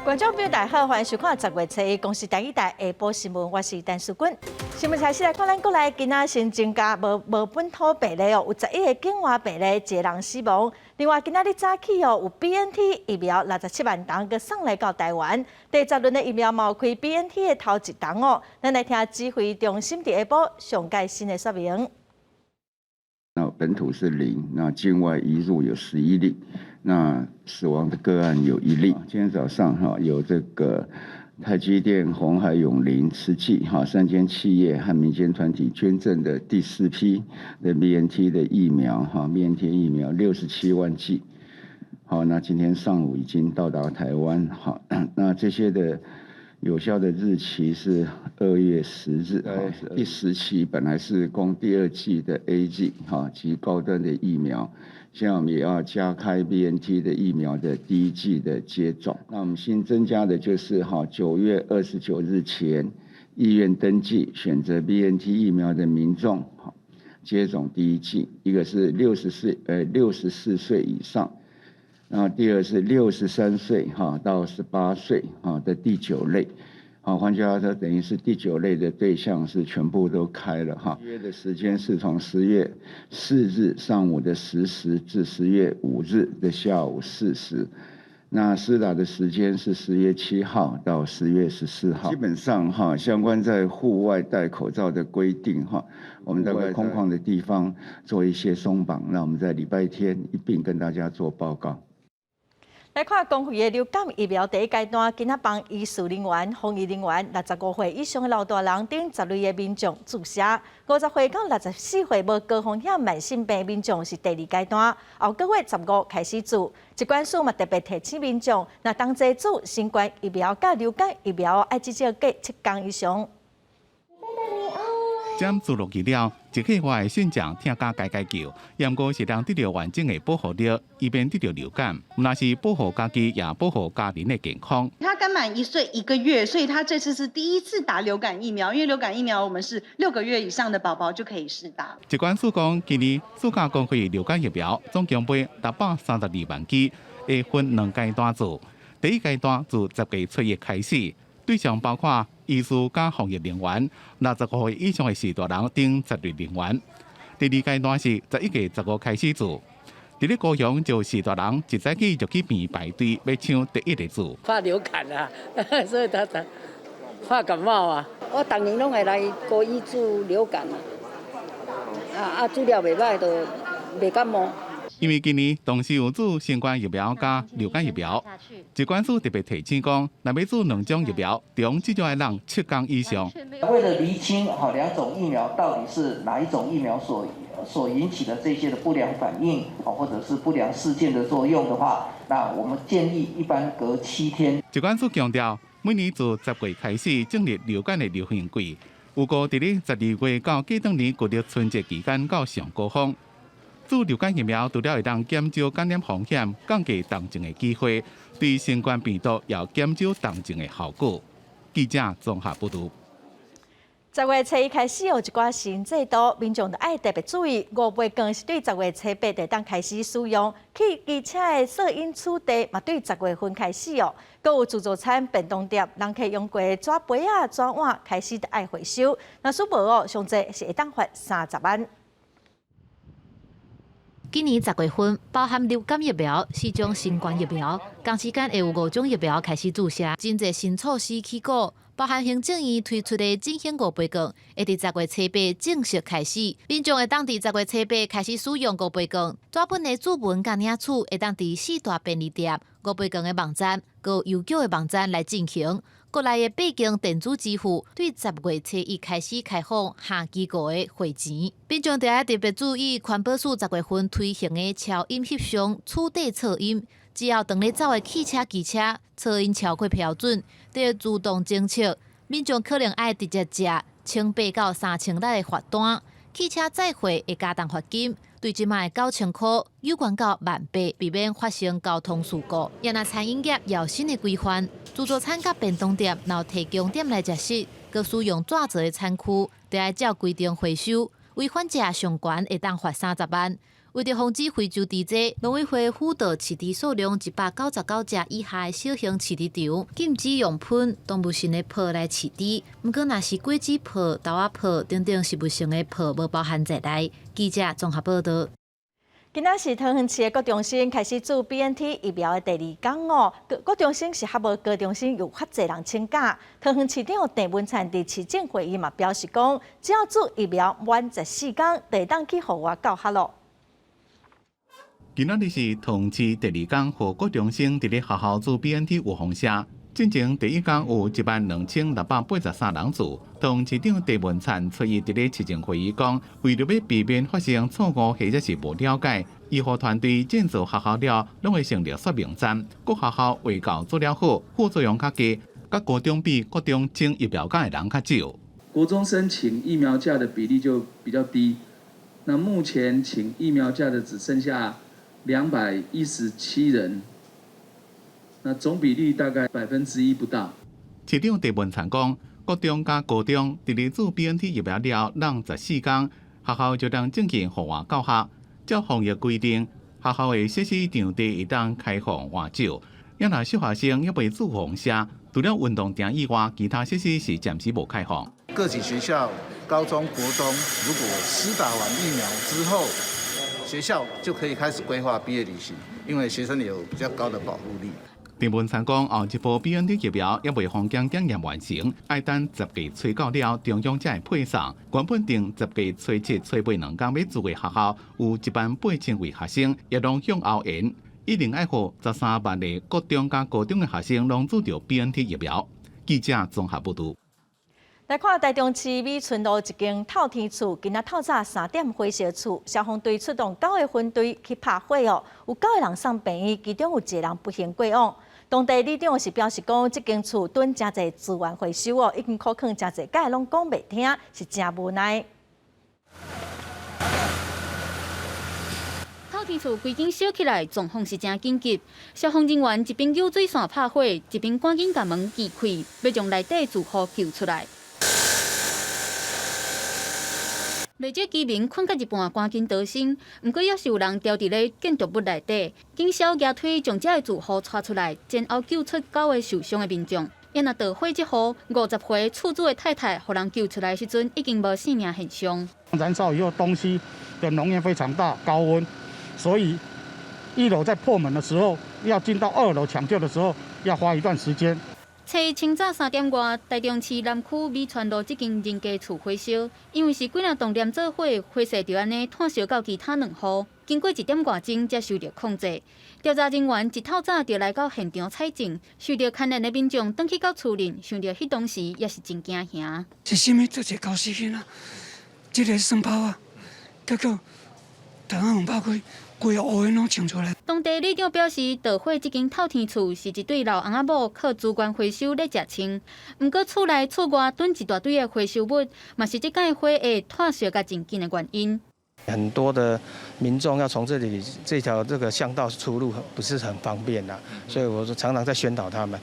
觀眾朋友大家好，歡迎收看十月初一公視第一台下晡新聞，我是陳淑君。新聞開始來看，咱國內今仔新增加無無本土病例哦，有11個境外病例，一個人死亡。另外，今仔日早起哦，有 BNT 疫苗67萬筒閣送來到台灣。第十輪的疫苗嘛有開 BNT 的頭一筒哦。咱來聽指揮中心佇下晡上蓋新的說明。那本土是0，那境外移入有11例，那死亡的個案有1例。今天早上哈有這個台積電、鴻海、永齡、慈濟哈三間企業和民間團體捐贈的第四批的 BNT 的疫苗哈，BNT 疫苗67萬劑。好，那今天上午已經到達台灣。好，那這些的有效的日期是2月10日。第10期本來是供第二劑的 AZ 哈及高端的疫苗，現在我們也要加開 BNT 的疫苗的第一劑的接種。那我們新增加的就是哈9月29日前意願登記選擇 BNT 疫苗的民眾，哈接種第一劑，一個是64歲以上。然後第二是63歲哈到18歲哈的第九類，好，換句話說，等於是第九類的對象是全部都開了哈。預約的時間是從10月4日上午的10時至10月5日的下午4時，那施打的時間是10月7號到10月14號。基本上哈，相關在戶外戴口罩的規定哈，我們大概空曠的地方做一些鬆綁，那我們在禮拜天一併跟大家做報告。來看公費的流感疫苗第一階段，今仔幫醫事人員、防疫人員、65歲以上的老大人等十類的民眾注射；50歲到64歲無高風險慢性病民眾是第二階段，後個月15開始注。疾管署嘛特別提醒民眾，若同齊注新冠疫苗佮流感疫苗，愛至少隔7工以上。針注落去了，一個月的腎臟疼甲該該叫，毋過是人得著完整的保護力，以免得著流感。毋但是保護家己，也保護家人的健康。他剛滿1歲1個月，所以他這次是第一次打流感疫苗。因為流感疫苗我們是6個月以上的寶寶就可以施打。疾管署講，今年暑假公費流感疫苗總共買632萬劑，會分兩階段做。第一階段自10月初一開始，對象包括醫師佮防疫人員、65歲以上的序大人等十類人員。第二階段是11月15開始注。佇咧高雄就序大人一早起就去醫院排隊欲搶第一個注。怕流感啊，所以他怕感冒啊。我逐年攏會來高醫注流感啊，啊啊注了袂䆀，就袂感冒。因為今年同時有注新冠疫苗佮流感疫苗，疾管署特別提醒講，若欲注兩種疫苗，中至少愛隔7工以上。為了釐清哈兩種疫苗到底是哪一種疫苗所引起的這些的不良反應，或者是不良事件的作用的話，那我們建議一般隔7天。疾管署強調，每年自10月開始進入流感的流行季，預估佇咧12月到過當年國曆春節期間到上高峰。注流感疫苗除了會當減少感染風險、降低重症的機會，對新冠病毒也有減少重症的效果。記者綜合報導。十月初一開始有一寡新制度，民眾著愛特別注意。五倍券是對十月初八就當開始使用，汽機車的索引取締嘛對十月份開始哦。閣有自助餐便當店，人客用過紙杯仔、紙碗開始著愛回收，若是無哦，上濟是會當罰30萬。今年十月份，包含流感疫苗、四種新冠疫苗，同時間會有五種疫苗開始注射。真濟新措施起鼓，包含行政院推出的振興五倍券，會佇十月初八正式開始。民眾會當佇十月初八開始使用五倍券，紙本的主文佮領取會當佇四大便利店、五倍券的網站、閣郵局的網站來進行。國內的八間電子支付對十月初一開始開放限期五的匯錢，民眾著愛特別注意，環保署十月份推行的超音翕相取締噪音，只要當咧走的汽車、機車噪音超過標準，就會自動偵測，民眾可能愛直接食1800到3000的罰單，汽車載貨會加重罰金。對這擺9000箍，有懸到18,000，避免發生交通事故。也若餐飲業有新的規範，自助餐佮便當店，若提供店內食食，閣使用紙做的餐具，著愛照規定回收。違反者上懸會當罰30萬。為著防止非洲豬災，農委會輔導飼豬數量199隻以下的小型飼豬場，禁止用噴動物性的泡來飼豬。毋過，若是果子泡、豆仔泡等等食物性的泡，無包含在內。記者綜合報導。今仔是桃園市的國中生開始注 BNT 疫苗的第二工哦。國中生是較無高中生有較濟人請假。桃園市長鄭文燦佇市政會議嘛表示講，只要注疫苗滿14工，就會當去戶外教學囉。今仔日是桃園市第二工，予國中生佇咧學校注 BNT 預防射。進前第一工有12,683人注。桃園市長鄭文燦初一佇咧市政會議講，為著欲避免發生錯誤或者是無了解，醫護團隊進駐學校了，攏會成立說明站。各學校衛教做了好，副作用較低，佮高中比國中請疫苗假的人較少。國中生請疫苗假的比例就比較低，那目前請疫苗假的只剩下217人。那總比例大概1%不到。市長鄭文燦講，國中佮高中佇咧注 BNT 疫苗了，滿14工，學校就當進行戶外教學。照防疫規定，學校的設施場地會當開放活少。也若小學生猶未注預防射，除了運動場以外，其他設施是暫時無開放。各級學校、高中國中，如果施打完疫苗之後，學校就可以開始規劃畢業旅行，因為學生有比較高的保護力。鄭文燦講，後一波 BNT 疫苗猶未封檢檢驗完成，愛等十月初九了，中央才會配送。原本定10月初7、初8兩工欲注的學校，有1萬8千位學生，也攏向後延，一定愛予13萬個國中佮高中的學生攏注著 BNT 疫苗。記者綜合報導。來看台中市美村路一間透天厝，今仔透早3點火燒厝，消防隊出動九個分隊去拍火哦，有九個人送病院，其中有一個人不幸過往。當地里長是表示講，這間厝囤誠濟資源回收哦，已經苦勸誠濟擺攏講袂聽，是誠無奈。透天厝規間燒起來，狀況是誠緊急。消防人員一邊用水線拍火，一邊趕緊共門揭開，欲將內底住戶救出來。袂少居民睏到一半，趕緊逃生，毋過猶是有人牢佇咧建築物內底。警消舉推將這个住戶帶出來，前後救出九个受傷的民眾。猶若著火這戶50歲厝主的太太，予人救出來時陣已經無性命現象。燃燒以後，東西的濃煙非常大，高溫，所以一樓在破門的時候，要進到二樓搶救的時候，要花一段時間。初一清早3點外，台中市南區美川路這間人家厝火燒，因為是幾若棟連做伙，火勢就按呢湠燒到其他兩戶。經過一點外鐘才受著控制。調查人員一透早就來到現場採證，受著牽連的民眾轉去到厝裡，想著彼當時也是真驚嚇。是啥物做一個猴死囡仔，這个算包啊，結果突然門拍開。規个烏煙攏衝出來。當地里長表示，著火這間透天厝是一對老翁仔某靠資源回收咧食穿。毋過厝內厝外囤一大堆的回收物，嘛是這擺火會湠燒甲真緊的原因。很多的民眾要從這裡這條這個巷道出入不是很方便啦，所以我說常常在宣導他們，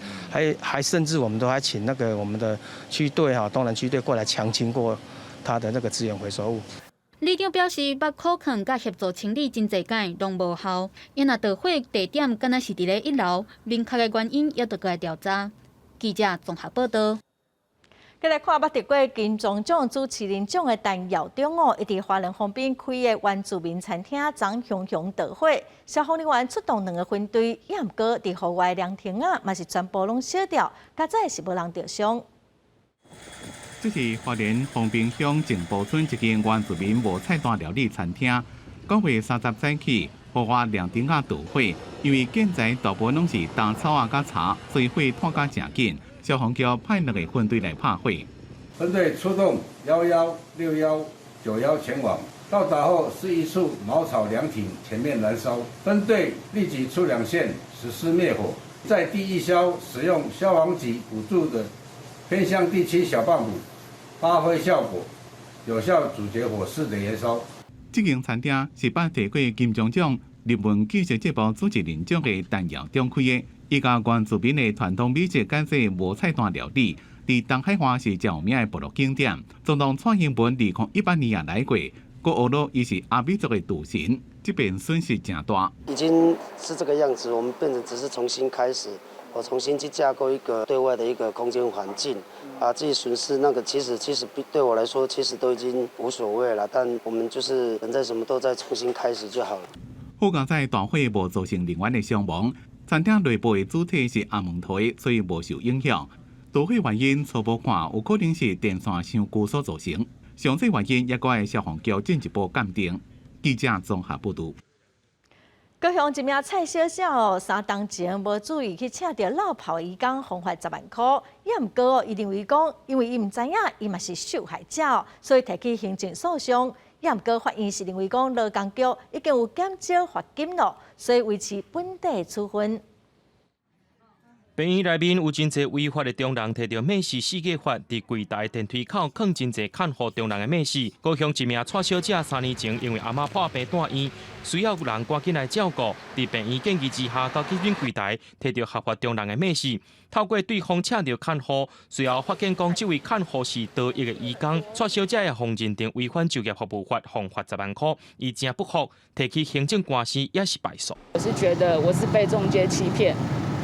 還甚至我們都還請那個我們的區隊哈，東南區隊過來強清過他的那個資源回收物。里長表示，捌苦勸佮協助清理真濟擺，攏無效。猶若著火地點敢若是佇咧一樓，明確的原因猶著閣來調查。記者綜合報導。繼來看捌得過金鐘獎主持人獎的陳耀忠哦，伊佇花蓮豐濱開的原住民餐廳昨熊熊著火，消防人員出動兩個分隊，也毋過佇戶外涼亭仔，嘛是全部攏燒掉，佳哉是無人著傷。這是花蓮豐濱鄉靜埔村一間原住民無菜單料理餐廳，9月30早起，戶外涼亭仔著火，因為建材大部分攏是稻草仔佮柴，所以火湠甲誠緊。消防局派兩個分隊來拍火。分隊出動11、61、91前往，到達後是一處茅草涼亭全面燃燒，分隊立即出兩線實施滅火，在第一消使用消防局補助的偏鄉地區小泵浦，發揮效果，有效阻絕火勢的延燒。這間餐廳是捌提過金鐘獎熱門美食節目主持人獎的陳耀忠開的，伊共原住民的傳統美食改做無菜單料理，佇東海岸是誠有名的部落景點。總統蔡英文2018年也來過，閣呵咾伊是阿美族的廚神，這邊損失誠大。已經是這個樣子，我們變成只是重新開始，我重新去架構一個對外的一個空間環境。啊，至於損失那個，其實對我來說，其實都已經無所謂了。但我們就是反正什麼都再重新開始就好了。好佳哉大火無造成人員的傷亡，餐廳內部的主體是紅毛台，所以無受影響。大火原因初步看有可能是電線傷舊所造成，詳細原因猶閣愛消防局進一步鑑定。記者綜合報導。高雄一名蔡小姐哦，3冬前無注意去請著落跑移工，予罰10萬箍。也毋過哦，伊認為講，因為伊毋知影，伊嘛是受害者，所以提起行政訴訟。也毋過法院是認為講，勞工局已經有減少罰金咯，所以維持本底處分。病院內面有真濟違法的中人，提著名士四界發，佇櫃台電梯口囥真濟看護中人的名士。高雄一名蔡小姐3年前因為阿嬤破病蹛院，需要人趕緊來照顧。佇病院建議之下，到急診櫃台提著合法中人的名士，透過對方請著看護，隨後發現講這位看護是逃逸的移工。蔡小姐也予認定違反就業服務法，予罰10萬箍，伊誠不服，提起行政官司也是敗訴。我是覺得我是被中介欺騙。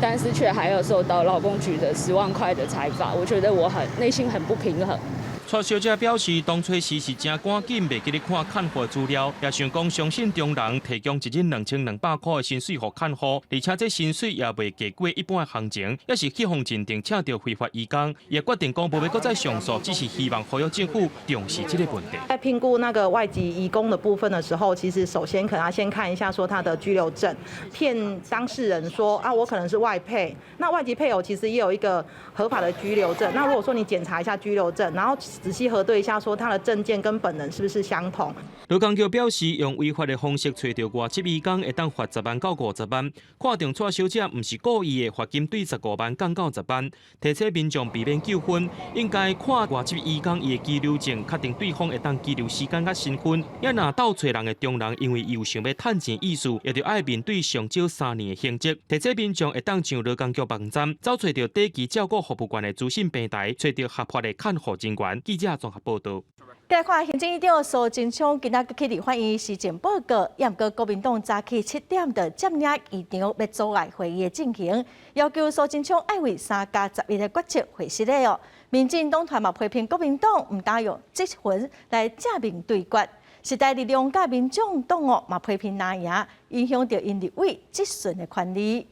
但是卻還要受到勞工局的10萬塊的裁罰，我覺得我很內心很不平衡。蔡小姐表示，當初時是誠趕緊，袂記得看看護資料，也想講相信中人提供一日2200塊的薪水予看護，而且這薪水也袂低過一般的行情，也是去予認定請著非法移工，也決定講無欲閣再上訴，只是希望呼籲政府重視這個問題。在評估那個外籍移工的部分的時候，其實首先可能要先看一下說他的居留證，騙當事人說啊，我可能是外配，那外籍配偶其實也有一個合法的居留證。那如果說你檢查一下居留證，然後仔細核對一下，說他的證件跟本人是不是相同？勞工局表示，用違法的方式揣著外籍移工，會當罰10萬到50萬。看中蔡小姐毋是故意的，罰金對15萬降到10萬。提醒民眾避免糾紛，應該看外籍移工伊的居留證，確定對方會當居留時間佮身份。也若鬥揣人的中人，因為伊有想欲趁錢意思，也著愛面對上少3年的刑責。提醒民眾會當上勞工局網站，找揣著短期照顧服務權的資訊平台，揣著合法的看護人員。記者綜合報導。來看行政院長蘇貞昌今仔去立法院施政報告，也毋過國民黨早起7點就佔領議場，欲阻礙會議的進行，要求蘇貞昌愛為3加11的決策會失禮哦。民進黨團嘛批評國民黨毋當用質詢來正面對決，時代力量佮民眾黨哦嘛批評藍營影響著𪜶立委質詢的權利。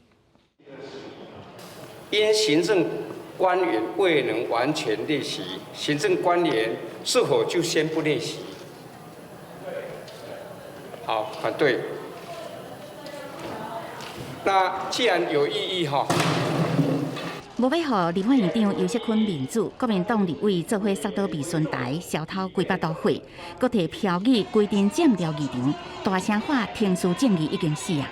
因行政官員未能完全列席，行政官員是否就先不列席？好，反對。那既然有異議哈，無欲予立法院長游錫堃面子，國民黨立委做伙殺到備詢台，燒頭幾百度火，閣提標語規陣佔牢議場，大聲喊程序正義已經死啊！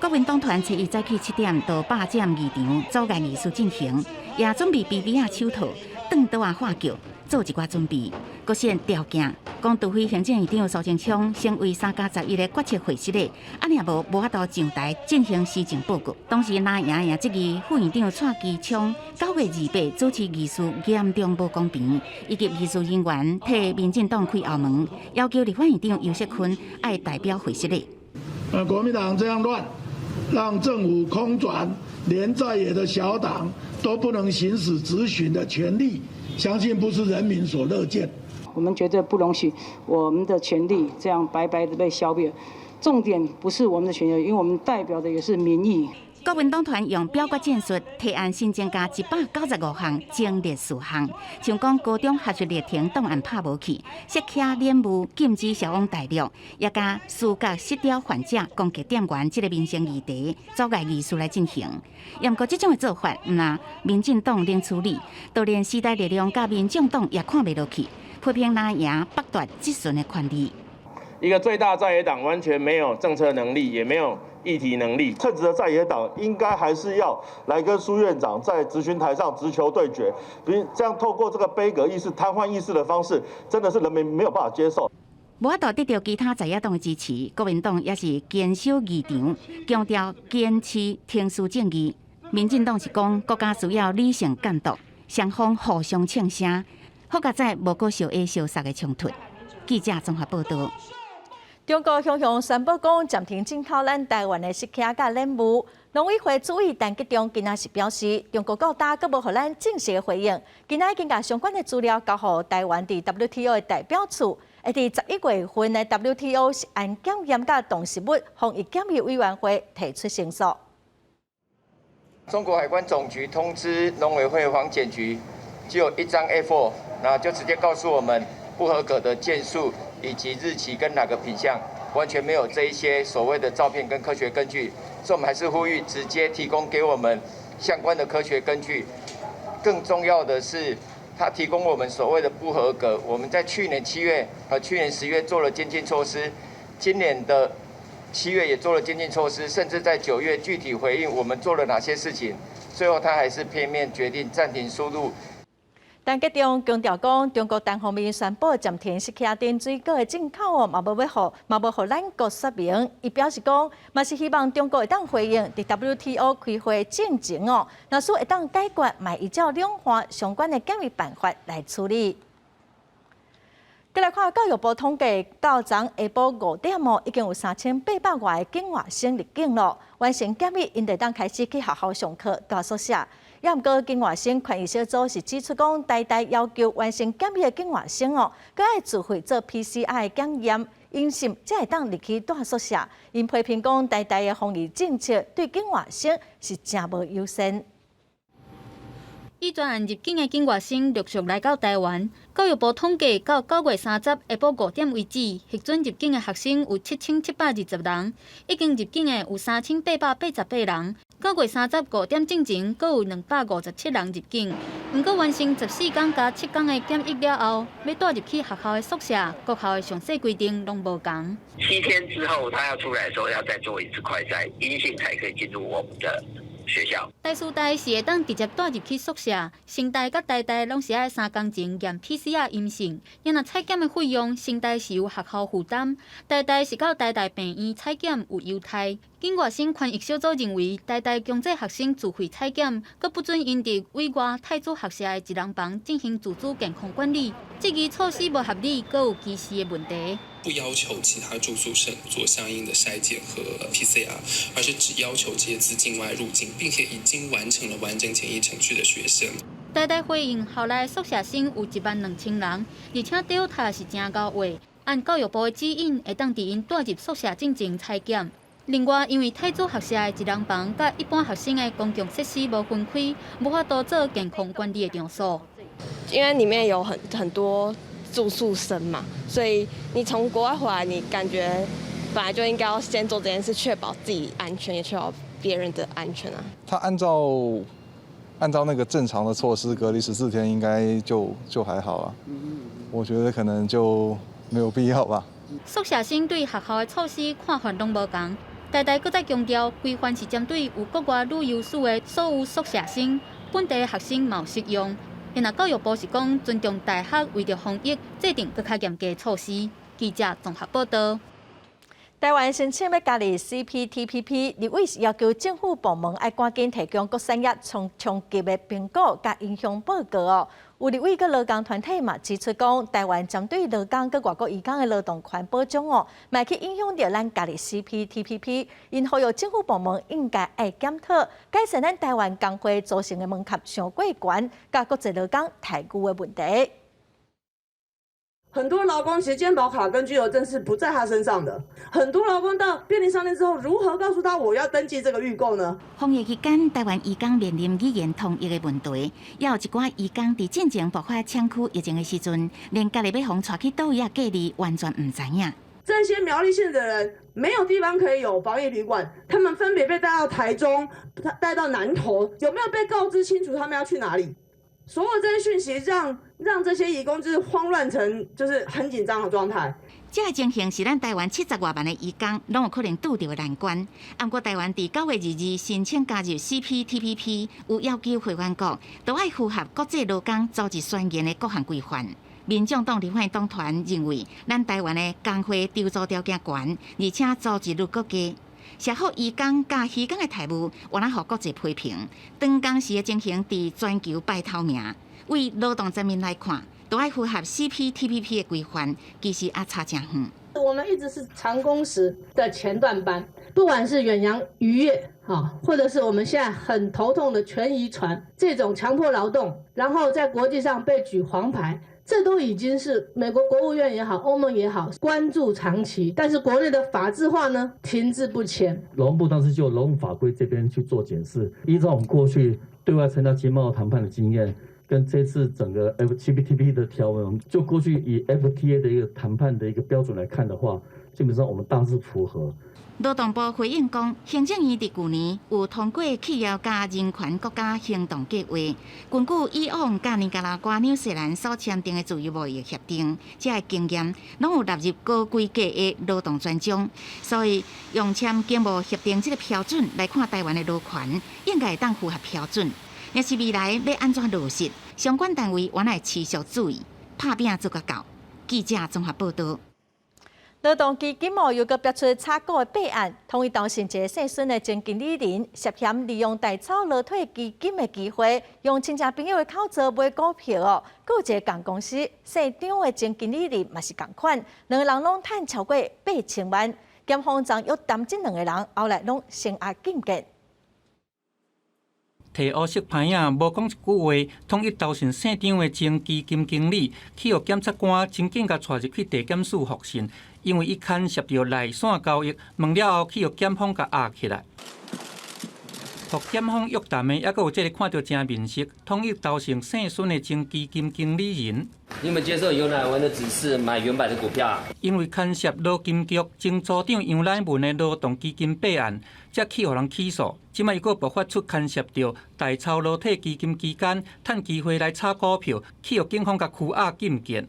國民黨團初一早起7點就霸佔議場，阻礙議事進行，也準備啤啤仔手套、斷刀仔喊叫，做一寡準備。閣設條件，講除非行政院長蘇貞昌先為3加11的決策會失禮，按呢無無法度上台進行施政報告。當時藍營也質疑副院長蔡其昌9月28主持議事嚴重無公平，以及議事人員替民進黨開後門，要求立法院長游錫堃愛代表會失禮。國民黨這樣亂，讓政府空轉，連在野的小黨都不能行使質詢的權利，相信不是人民所樂見。我們絕對不容許我們的權利這樣白白的被消滅。重點不是我們的權利，因為我們代表的也是民意。國民黨團用表決戰術提案新增加195項增列事項，像講高中學術歷程檔案拍無去，設卡免務禁止銷往大陸，也共思覺失調患者攻擊店員這個民生議題，阻礙議事來進行。毋過這種的做法，毋但民進黨冷處理，就連時代力量佮民眾黨也看袂落去，批評藍營剝奪質詢的權利。一個最大在野黨完全沒有政策能力，也沒有議題能力。稱職的在野黨應該還是要來跟蘇院長在質詢台上直球對決，比如這樣透過這個杯葛議事、癱瘓議事的方式，真的是人民沒有辦法接受。無法度得到其他在野黨的支持，國民黨也是堅守議場，強調堅持程序正義。民進黨是講國家需要理性監督，雙方互相嗆聲，好佳哉無閣相下相殺的衝突。記者綜合報道。中國雄雄宣布講暫停進口咱台灣的釋迦佮蓮霧。農委會主委陳吉仲今仔是表示，中國到今閣無予咱正式的回應。今仔已經共相關的資料交予台灣佇 WTO 的代表處，會佇11月份的 WTO 食安檢驗佮動食物防疫檢疫委員會提出申訴。中國海關總局通知農委會防檢局，只有一張 A4，那就直接告訴我們不合格的件數以及日期跟哪個品項，完全沒有這一些所謂的照片跟科學根據，所以我們還是呼籲直接提供給我們相關的科學根據。更重要的是，他提供我們所謂的不合格，我們在去年7月和去年10月做了監禁措施，今年的7月也做了監禁措施，甚至在9月具體回應我們做了哪些事情，最後他還是片面決定暫停輸入。陳吉仲強調講，中國單方面宣布暫停釋迦等水果的進口哦，嘛無欲予，嘛無予咱國說明。伊表示講，嘛是希望中國會當回應，佇 WTO 開會進前哦，若是會當解決，嘛依照兩岸相關的檢疫辦法來處理。閣來看教育部統計，到昨下晡5點哦，已經有3800外个境外生入境囉，完成檢疫，𪜶就會當開始去學校上課、蹛宿舍。也毋過境外生權益小組是指出講，台大要求完成檢疫的境外生哦，閣愛自費做 PCR 檢驗，陰性才會當入去蹛宿舍。𪜶批評講，台大的防疫政策對境外生是誠無友善。已專案入境的境外生陸續來到台灣。教育部統計，到9月30下晡5點為止，核准入境的學生有7720人，已經入境的有3888人。9月30 5點進前，閣有257人入境。毋過完成14天加7天的檢疫了後，欲帶入去學校的宿舍，各校的詳細規定攏無仝。7天之後，他要出來的時候，要再做一次快篩，陰性才可以進入我們的學校。台師大是會當直接帶入去宿舍，成大佮台大攏是愛3工前驗 PCR 陰性。若採檢的費用，成大是由學校負擔，台大是到台大病院採檢有優待。境外生權益小組認為，台大強制學生自費採檢，閣不准𪜶佇委外太子學舍的一人房進行自主健康管理，這個措施無合理，閣有歧視的問題。不要求其他住宿生做相應的篩檢和 PCR，而是只要求這些自境外入境，並且已經完成了完整檢疫程序的學生。台大回應，校內宿舍生有1萬2千人，而且 Delta 是誠𠢕話，按教育部的指引，會當佇𪜶帶入宿舍進前採檢。另外，因為太子學舍的一人房佮一般學生的公共設施無分開，無法度做健康管理的場所。因為裡面有很多住宿生嘛，所以你從國外回來，你感覺本來就應該要先做這件事，確保自己安全，也確保別人的安全啊。他按照那個正常的措施隔離14天，應該就還好啊。我覺得可能就沒有必要吧。宿舍生對學校的措施看法攏無仝。台大閣再強調，規範是針對有國外旅遊史的所有宿舍生，本地學生嘛有適用。若教育部是講尊重大學為著防疫制定閣較嚴格的措施。記者綜合報道。台灣申請欲加入 CPTPP，立委是要求政府部門愛趕緊提供各產業衝擊的評估佮影響報告哦。有立委佮勞工團體嘛指出講，台灣針對勞工佮外國移工的勞動權保障哦，嘛會去影響著咱加入 CPTPP，𪜶呼籲政府部門應該愛檢討改善咱台灣工會組成的門檻傷過懸，佮國際勞工待遇的問題。很多勞工其實健保卡跟居留證是不在他身上的。很多勞工到便利商店之後，如何告訴他我要登記這個預購呢？防疫期間，台灣移工面臨語言通譯的問題，也有一寡移工佇進前爆發廠區疫情的時陣，連家己欲予𤆬去佗位隔離，完全毋知影。這些苗栗縣的人沒有地方可以有防疫旅館，他們分別被帶到台中、帶到南投，有沒有被告知清楚他們要去哪裡？所有這些訊息讓這些移工就是慌亂成就是很緊張的狀態。這个情形是咱台灣70外萬的移工攏有可能拄著的難關。毋過台灣佇9月22申請加入 CPTPP，有要求會員國都愛符合國際勞工組織宣言的各項規範。民眾黨立法黨團認為，咱台灣的工會籌組條件懸，而且組織率閣低。社福移工佮漁工的待遇，原來予國際批評。斷工時的情形佇全球排頭名。為勞動層面來看，都愛符合 CPTPP 的規範，其實也差誠遠。我們一直是長工時的前段班，不管是遠洋漁業啊，或者是我們現在很頭痛的權宜船這種強迫勞動，然後在國際上被舉黃牌，這都已經是美國國務院也好，歐盟也好關注長期，但是國內的法制化呢停滯不前。勞動部當時就勞動法規這邊去做檢視，依照我們過去對外參加經貿談判的經驗，跟這次整個 CPTPP 的條文，就過去以 FTA 的一個談判的一個標準來看的話，基本上我們大致符合。勞動部回應講，行政院佇舊年有通過企業佮人權國家行動計劃，根據以往佮尼加拉瓜、紐西蘭所簽訂的自由貿易協定，這个經驗攏有納入高規格的勞動專章，所以用簽經貿協定這个標準來看台灣的勞權，應該會當符合標準。若是未來欲按怎落實，相關單位還愛持續注意，拍拚做甲到。記者綜合報道。勞動基金哦，又閣爆出炒股的弊案，統一投信一个姓孫的前經理人涉嫌利用代炒勞退基金的機會，用親戚朋友的口座買股票哦。閣有一个仝公司姓張的前經理人嘛是仝款，兩个人攏趁超過8000萬。檢方昨約談這兩个人，後來攏聲押禁見。提烏色牌仔，無講一句話，統一投信姓張的前基金經理，去予檢察官真緊共帶入去地檢署複訊，因為伊牽涉著內線交易，問了後去予檢方共押起來。予檢方約談的，猶閣有這个看著誠面熟，統一投信姓孫的前基金經理人。你有沒有接受游乃文的指示買遠百的股票？因為牽涉勞金局前組長楊乃文的勞動基金弊案，才去予人起訴。這擺又閣爆發出牽涉著代操勞退基金期間，趁機會來炒股票，去予警方共拘押禁見。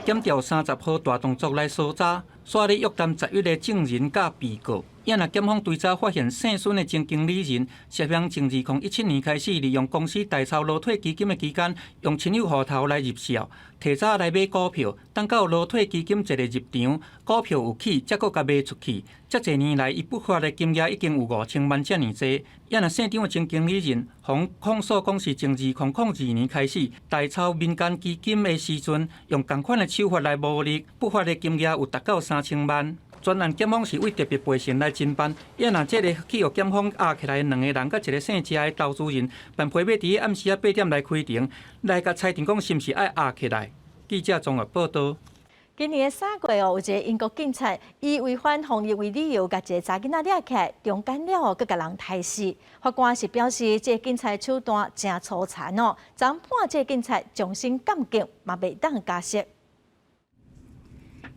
檢調30號大動作來搜查，煞咧約談11个證人佮被告。也若檢方追查發現，姓孫的前經理人涉嫌從2017年開始，利用公司代操勞退基金的期間，用親友戶頭來入賬，提早來買股票，等到勞退基金一个入場，股票有起，才閣共賣出去。這濟年來，伊不法的金額已經有5000萬遮爾濟。也若姓張的前經理人，予控訴講是從2002年開始代操民間基金的時陣，用仝款的手法來牟利，不法的金額有達到3000萬。專案檢方是為特別陪審來偵辦，也若這个去予檢方押起來兩个人，佮一个姓謝的投資人，辦批欲佇暗時仔8點來開庭，來共裁定講是毋是愛押起來。記者綜合報道。今年的3月哦，有一个英國警察以違反防疫為理由，共一个查囡仔掠起來，強姦了後，閣共人刣死。法官是表示，這个警察手段誠粗殘哦，昨判這个警察終身監禁，嘛袂當假釋。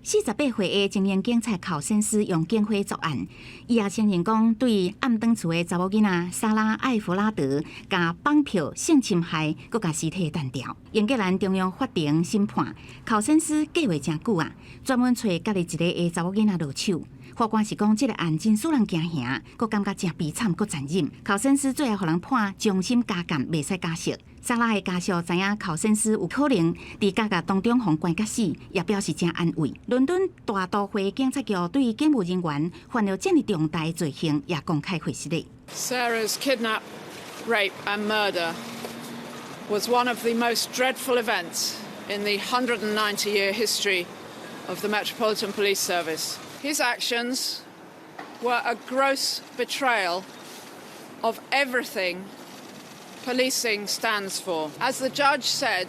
48歲的精英警察考森斯用警火作案，伊也承認講對暗轉厝的查某囡仔莎拉艾弗拉德共綁票性侵害，閣共屍體彈掉。英格蘭中央法庭審判，考森斯計劃誠久啊，專門揣家己一个的查某囡仔落手。法官是講，這个案真使人驚嚇，閣感覺誠悲慘，閣殘忍。考森斯最後予人判終身監禁，袂使假釋。莎拉的家屬知影考森斯有可能佇監獄當中予關甲死，也表示誠安慰。倫敦大都會警察局對警務人員犯了這麼重大的罪行，也公開解釋。 Sarah's kidnap, rape and murder was one of the most dreadful events in the 190-year history of the Metropolitan Police Service. His actions were a gross betrayal of everything policing stands for. As the judge said,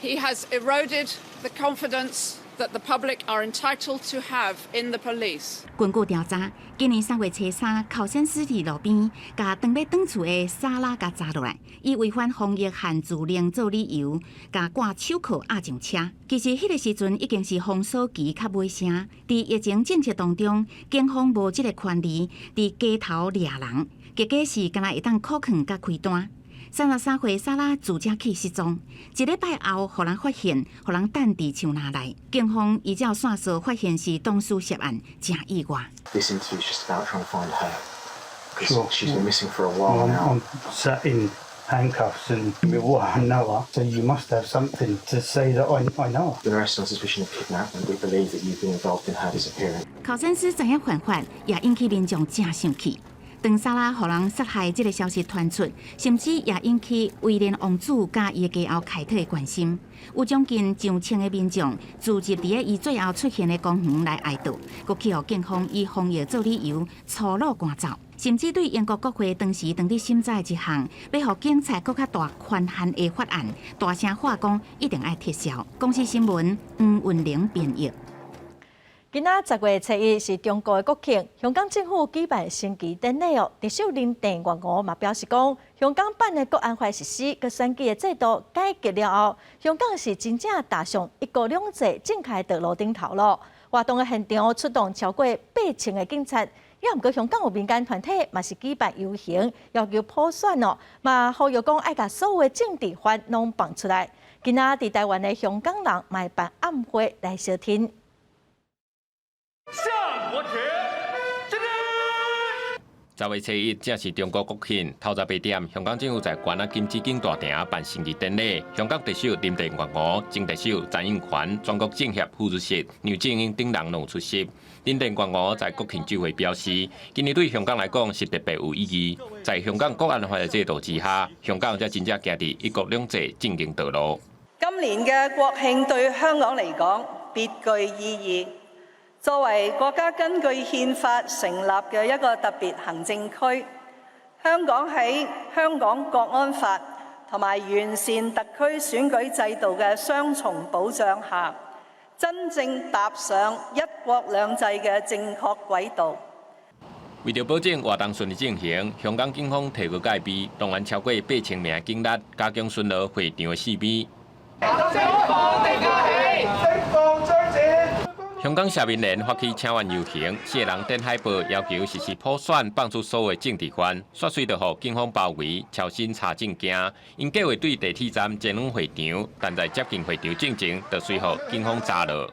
he has eroded the confidence that the public are entitled to have in the police. 根據調查，今年3月初三，考森斯佇路邊，共當欲轉厝的莎拉共查落來，以違反防疫限聚令做理由，共掛手銬押上車。其實彼个時陣已經是封鎖期較尾聲，佇疫情政策當中，警方無這个權利佇街頭掠人，結果是敢若會當扣銬佮開單。33歲莎拉自這起失蹤，一禮拜後，予人發現，予人擲佇樹林內。警方依照線索發現是當事涉案，誠意外。 This interview is just about trying to find her because she's been missing for a while now. I'm sat in handcuffs and well, I know her, so you must have something to say that I know her. Been arrested on suspicion of kidnapping. We believe that you've been involved in her disappearance. 考森斯知影犯法，也引起民眾誠生氣。當莎拉予人殺害這个消息傳出，甚至也引起威廉王子佮伊的家后凱特的關心。有將近上千个民眾聚集佇咧伊最後出現的公園來哀悼，閣去予警方以防疫做理由粗魯趕走，甚至對英國國會當時當佇審查一項欲予警察閣較大權限的法案，大聲喊講一定愛撤銷。公視新聞黃雲玲編譯。今仔10月初1是中國的國慶，香港政府舉辦升旗典禮哦。特首林鄭月娥嘛表示講，香港版的國安法實施，佮選舉的制度改革了後，香港是真正踏上一國兩制正確的道路頂頭囉。活動的現場出動超過8000个警察，也毋過香港有民間團體嘛是舉辦遊行，要求普選哦，嘛呼籲講愛共所有的政治犯攏放出來。今仔佇台灣的香港人嘛會辦暗會來相挺。向國旗，敬禮。 10月初1正是中國國慶，透早8點，香港政府在觀仔金紫荊大廳辦升旗典禮。香港特首林鄭月娥、前特首曾蔭權、全國政協副主席梁振英等人攏有出席。林鄭月娥在國慶酒會表示，今年對香港來講是特別有意義。在香港國安法的制度之下，香港才真正行佇一國兩制正經道路。今年嘅國慶對香港嚟講別具意義。作為國家根據憲法成立嘅一個特別行政區，香港喺香港國安法同埋完善特區選舉制度嘅雙重保障下，真正踏上一國兩制嘅正確軌道。為著保證活動順利進行，香港警方提高戒備，動員超過8000名警力，加強巡邏會場的四邊。釋放張展。香港社民連發起請願遊行，四个人展海報要求實施普選，放出所有政治犯，煞隨著予警方包圍，抄身查證件。𪜶計劃對地鐵站前往會場，但在接近會場進前，就隨予警方查落。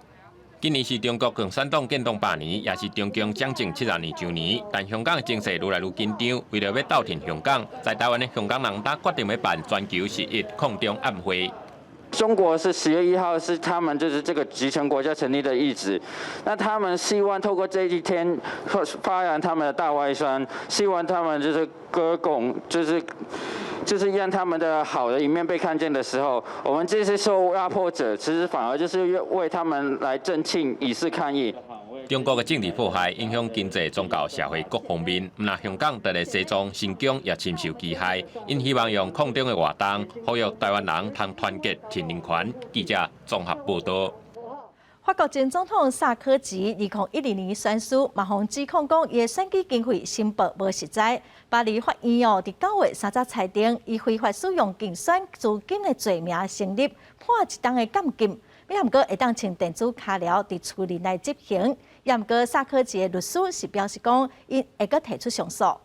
今年是中國共產黨建黨100年，也是中共掌政70年周年。但香港的情勢愈來愈緊張，為著欲鬥挺香港，在台灣的香港人，決定欲辦全球11抗中暗會。中國是10月1號，是他們就是這個集權國家成立的日子，那他們希望透過這一天發揚他們的大外宣，希望他們就是歌功，就是讓他們的好的一面被看見的時候，我們這些受壓迫者，其實反而就是為他們來贈慶，以示抗議。中國的政治迫害影響經濟、宗教、社會各方面，毋但香港，佇咧西藏、新疆也深受其害。𪜶希望用抗中的活動，呼籲台灣人通團結、挺人權。記者綜合報導。法國前總統薩科齊2012年選輸，嘛予指控講伊的選舉經費申報無實在。巴黎法院哦，佇9月30裁定，伊非法使用競選資金的罪名成立，判一冬的監禁。毋過會當穿電子跤鐐佇厝內來執行。也毋過薩科齊的律師是表示講，𪜶會閣提出上訴。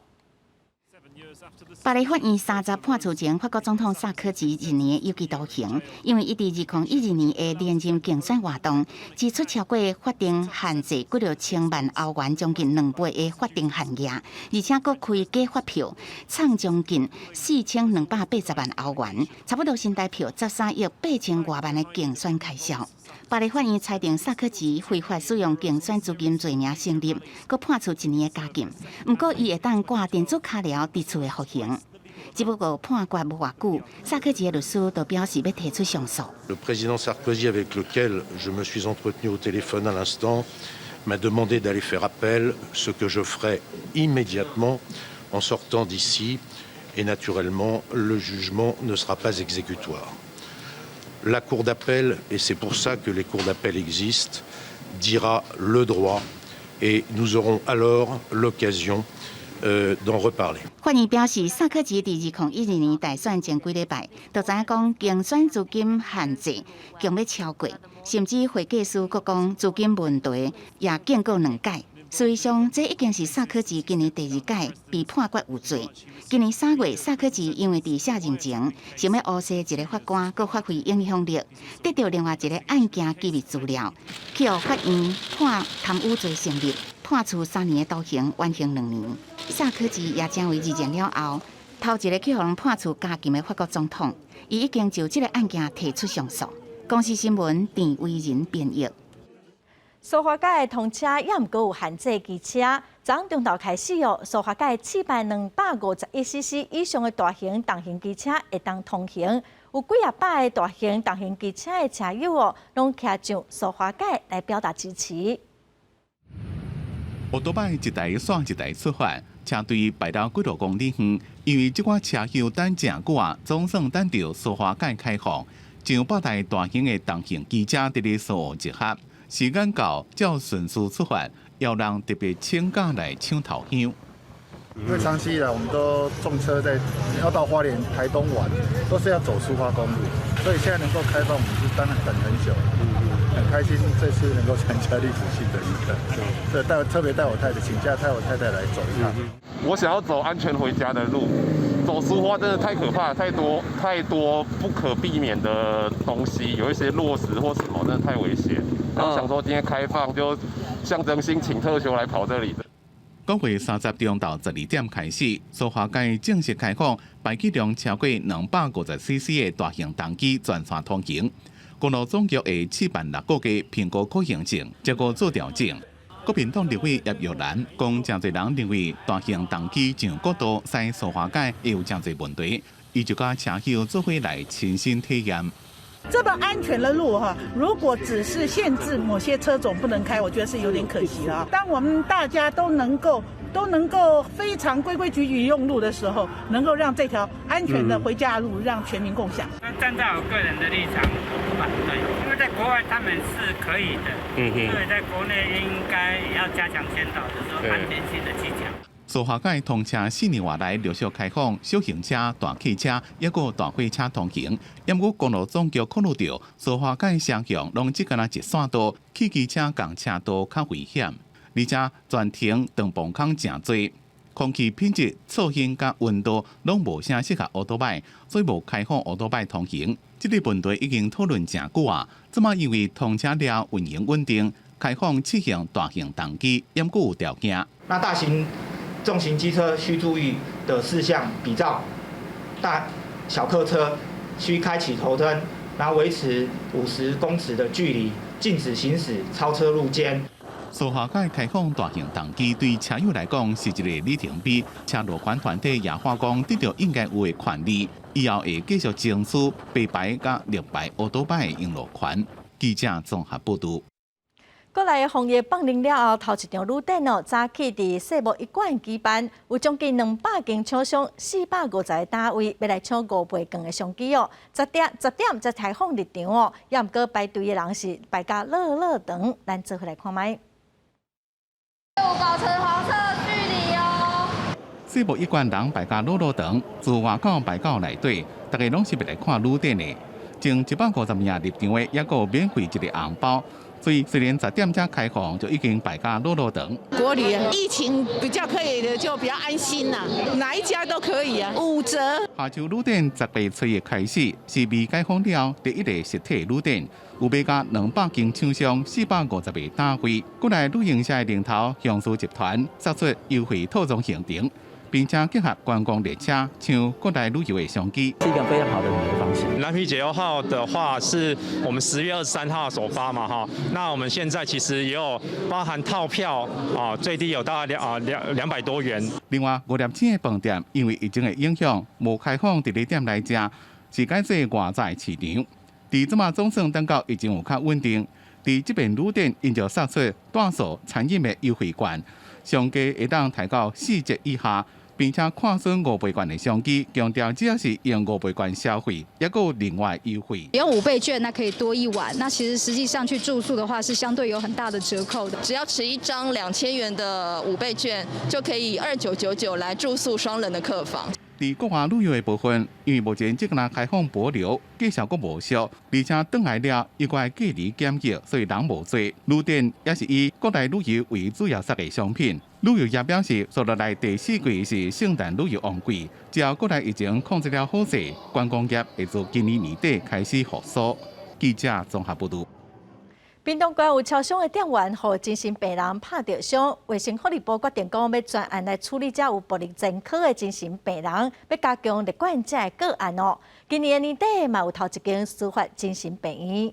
巴黎法院三十判處前法國總統薩科齊1年有期徒刑，因為伊佇2012年的連任競選活動，支出超過法定限制，幾若千萬歐元，將近2倍的法定限額，而且閣開假發票，藏將近4280萬歐元，差不多新台票13億8千外萬的競選開銷。巴黎法院裁定薩科齊非法使用競選資金罪名成立，閣判處一年的監禁。毋過，伊會當掛電子跤鐐佇厝的服刑。只不過判決無偌久，薩科齊的律師就表示欲提出上訴。 Le président Sarkozy, avec lequel je me suis entretenu au téléphone à l'instant, m'a demandé d'aller faire appel, ce que je ferai immédiatement en sortant d'ici. Et naturellement, le jugement ne sera pas exécutoire. La cour d'appel, et c'est pour ça que les cours d'appel existent, dira le droit et nous aurons alors l'occasion d'en reparler. 法院表示，薩科齊佇2012年大選前幾禮拜，就知影講競選資金限制強欲超過，甚至會計師閣講資金問題也見過兩屆。事實上，這已經是薩科齊今年第二屆被判決有罪。今年3月，薩科齊因為佇卸任前想欲烏紗一个法官，閣發揮影響力，得著另外一个案件機密資料，去予法院判貪污罪成立，判處3年的徒刑，緩刑2年。薩科齊也成為二戰了後頭一个去予人判處監禁的法國總統。伊已經就這个案件提出上訴。公視新聞鄭惟仁編譯。蘇花改通車猶毋過有限制機車，昨中晝開始哦，蘇花改試辦251 cc 以上的大型重型機車會當通行，有幾仔百个大型重型機車的車友哦，攏騎上蘇花改來表達支持。歐多擺一台煞一台出發，車隊排到幾多公里遠，因為這寡車友等誠久啊，總算等著蘇花改開放，上百台大型的重型機車佇咧蘇澳集合。時間到，照順序出發，有人特別請假來搶頭香。因為長期以來，我們都重車在要到花蓮、台東玩，都是要走蘇花公路，所以現在能夠開放，我們是當然等很久，很開心這次能夠參加歷史性的一刻。對，帶特別帶我太太請假帶我太太來走一趟。我想要走安全回家的路，走蘇花真的太可怕，太多太多不可避免的東西，有一些落石或什麼，真的太危險。然後想說今天開放，就象徵性請特休來跑這裡的。9月30中晝12點開始，蘇花改正式開放，排氣量超過250 cc 的大型重機全線通行。公路總局會試辦6個月評估可行性，結果做調整。國民黨立委葉玉蘭講，誠濟人認為大型重機上國道駛蘇花改會有誠濟問題，伊就佮車友做伙來親身體驗。這麼安全的路哈，如果只是限制某些車種不能開，我覺得是有點可惜了。當我們大家都能夠非常規規矩矩用路的時候，能夠讓這條安全的回家路讓全民共享。那站在我個人的立場，我不反對，因為在國外他們是可以的，所以在國內應該也要加強宣導，就是說安全性的技巧。蘇花改通車4年外來陸續開放，小型車、大客車抑閣大貨車通行。毋過公路總局考慮著蘇花改雙向攏只干焦一線道，汽機車仝車道較危險，而且全程長磅空誠濟，空氣品質、噪音佮溫度攏無啥適合歐多擺，所以無開放歐多擺通行。這個問題已經討論誠久啊，這馬因為通車了運營穩定，開放試行大型重機，猶閣有條件。那大型重型機車需注意的事項，比照大小客車需開啟頭燈，然後維持50公尺的距離，禁止行駛超車路肩。蘇花改開放大型重機對車友來講是一個里程碑，車路權團體也話講得著應該有的權利，以後會繼續爭取白牌佮綠牌歐多擺的用路權。記者綜合報導。國內防疫放寬了後，頭一場旅展哦，早起佇世博一館舉辦，有將近200間廠商、450個單位欲來搶五倍券的商機哦。10點才開放入場哦，猶毋過排隊的人是排甲落落長，咱做伙來看覓。保持黃色距離哦。世博一館人排甲落落長，自外口排到內底，大家攏是欲來看旅展的。前150名入場的，猶閣免費一个紅包。所以雖然10點才開放，就已經排甲落落長。國旅啊，疫情比較可以的，就比較安心啦，哪一家都可以啊，5折。下晝旅展10月初一開始，是未解封了第一個實體旅展，有欲佮200間廠商、450個單位。國內旅行社的龍頭雄獅集團撒出優惠套裝行程，並且結合觀光列車，搶國內旅遊的商機，是一個非常好的旅遊方式。藍皮解憂號的話，是我們10月23號首發嘛，哈。那我們現在其實也有包含套票啊，最低有大概200多元。另外，五粒星的飯店因為疫情的影響，無開放佇咧店內食，是改做外在市場。佇這馬總算等到疫情有較穩定，佇這邊旅展𪜶就撒出住宿餐飲的優惠券，上低會當提到4折以下。並且看準五倍券的商機，強調只要是用五倍券消費，猶閣有另外優惠。用五倍券，那可以多一晚。那其實實際上去住宿的話，是相對有很大的折扣的。只要持一張2000元的五倍券，就可以以2999來住宿雙人的客房。佇國外旅遊的部分，因為目前只干焦開放帛琉，價數閣無俗，而且轉來了又閣愛隔離檢疫，所以人無濟。旅展也是以國內旅遊為主要殺的商品。旅遊業表示，接落來第四季是聖誕旅遊旺季，只要國內疫情控制了好勢，觀光業會自今年年底開始復甦。記者綜合報導。屏東縣有超商的店員，予精神病人拍著傷，衛生福利部決定講，欲專案來處理這有暴力前科的精神病人，欲加強列管這个個案哦。今年的年底嘛有頭一間司法精神病院。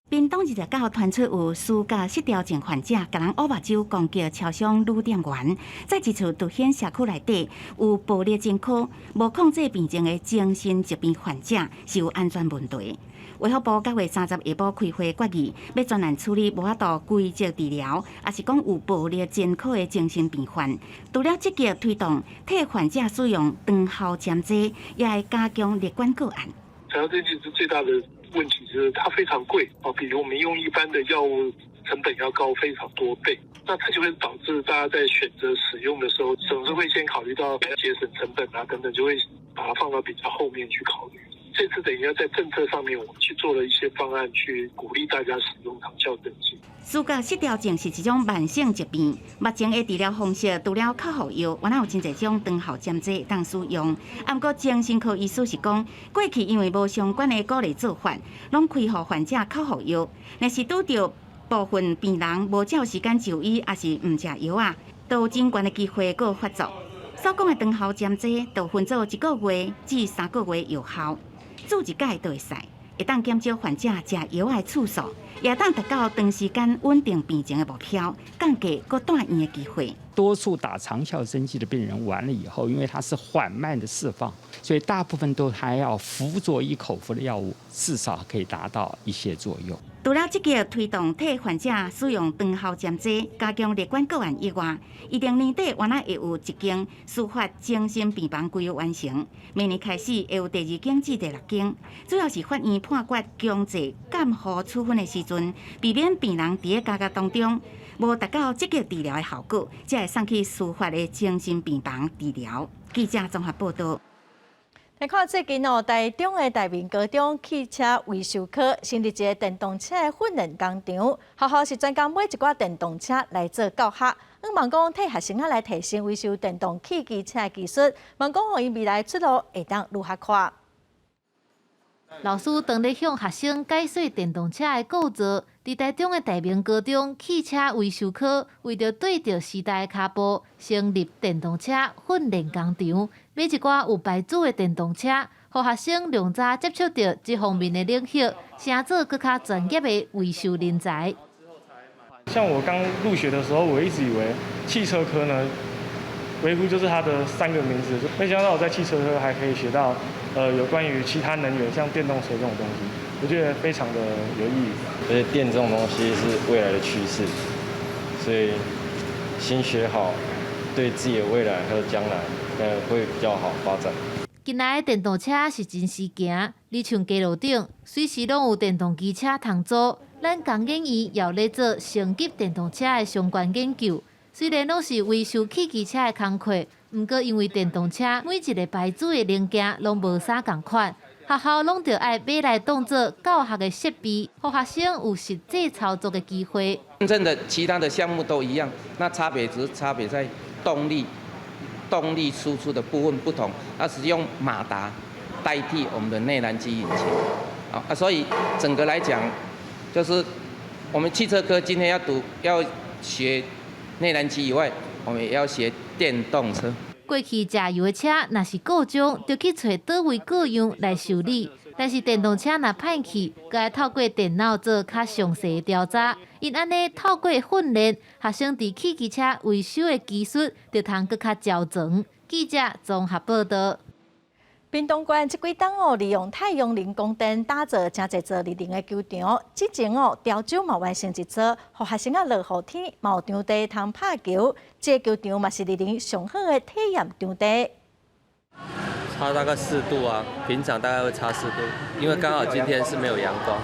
屏東29號傳出有思覺失調症患者，共人烏目酒攻擊超商女店員，再一次凸顯社區內底有暴力前科、無控制病症的精神疾病患者是有安全問題。衛福部9月30下晡開會決議，欲專案處理無法度規則治療，抑是講有暴力前科的精神病患。除了積極推動替患者使用長效針劑，也會加強列管個案。長效針劑是最大的問題，就是它非常貴啊，比我們用一般的藥物成本要高非常多倍。那它就會導致大家在選擇使用的時候，總是會先考慮到節省成本啊等等，就會把它放到比較後面去考慮。這次等於要在政策上面，我們去做了一些方案，去鼓勵大家使用長效針劑。思覺失調症是一種慢性疾病，目前的治療方式除了口服藥，原來有真濟種長效針劑當使用。啊，毋過精神科醫師是講，過去因為無相關的鼓勵做法，攏開予患者口服藥，若是拄著部分病人無照時間就醫，抑是毋食藥仔，都有真懸的機會閣發作。所講的長效針劑，就分做一個月至3個月藥效。注一擺就會使，會當減少患者食藥的次數，也當達到長時間穩定病情的目標，降低閣住院的機會。多數打長效針劑的病人完了以後，因為它是緩慢的釋放，所以大部分都還要輔佐以口服的藥物，至少可以達到一些作用。除了積極推動替患者使用長效針劑，加強列管個案以外，預定年底原來會有一間司法精神病房規劃完成，明年開始會有第二間至第六間，主要是法院判決強制監護處分的時陣，避免病人佇咧監獄當中無達到積極治療的效果，才會送去司法的精神病房治療。記者綜合報道。來看最近哦，台中的大明高中汽車維修科成立一个電動車的訓練工場，學校是專工買一寡電動車來做教學，向望講替學生仔來提升維修電動汽機車的技術，望講予𪜶未來出路會當愈較寬。老師當咧向學生解說電動車的構造，佇台中的大明高中汽車維修科，為著對著時代的跤步，成立電動車訓練工場，買一寡有牌子的電動車，予學生量早接觸著這方面的領域，成做閣較專業的維修人才。像我剛入學的時候，我一直以為汽車科呢，維護就是它的三個名字，沒想到我在汽車科還可以學到，有關於其他能源，像電動車這種東西，我覺得非常的有意義。而且電這種東西是未來的趨勢，所以先學好，對自己的未來還有將來，會比較好發展。近來電動車是真時行，你像街路頂，隨時攏有電動機車通租。咱工研院也咧做升級電動車的相關研究。雖然攏是維修汽機車的工課，毋過因為電動車每一个牌子的零件攏無啥仝款，學校攏著愛買來當做教學的設備，予學生有實際操作的機會。真正的其他的項目都一樣，那差別只是差別在動力，動力輸出的部分不同，它是用馬達代替我們的內燃機引擎，啊，所以整個來講，就是我們汽車科今天要讀要學內燃機以外，我們也要學電動車。過去柴油的車若是故障，就去揣佗位各樣來修理。但是電動車若歹去，閣愛透過電腦做較詳細的調查。𪜶按呢透過訓練，學生佇汽機車維修的技術，就通閣較周全。記者綜合報道。屏東縣這幾冬哦，利用太陽能光電打造誠濟座綠能的球場。之前哦，潮州嘛完成一座，予學生仔落雨天嘛有場地通拍球。這个球場嘛是綠能上好的體驗場地。差大概4度啊，平常大概會差4度，因為剛好今天是沒有陽光。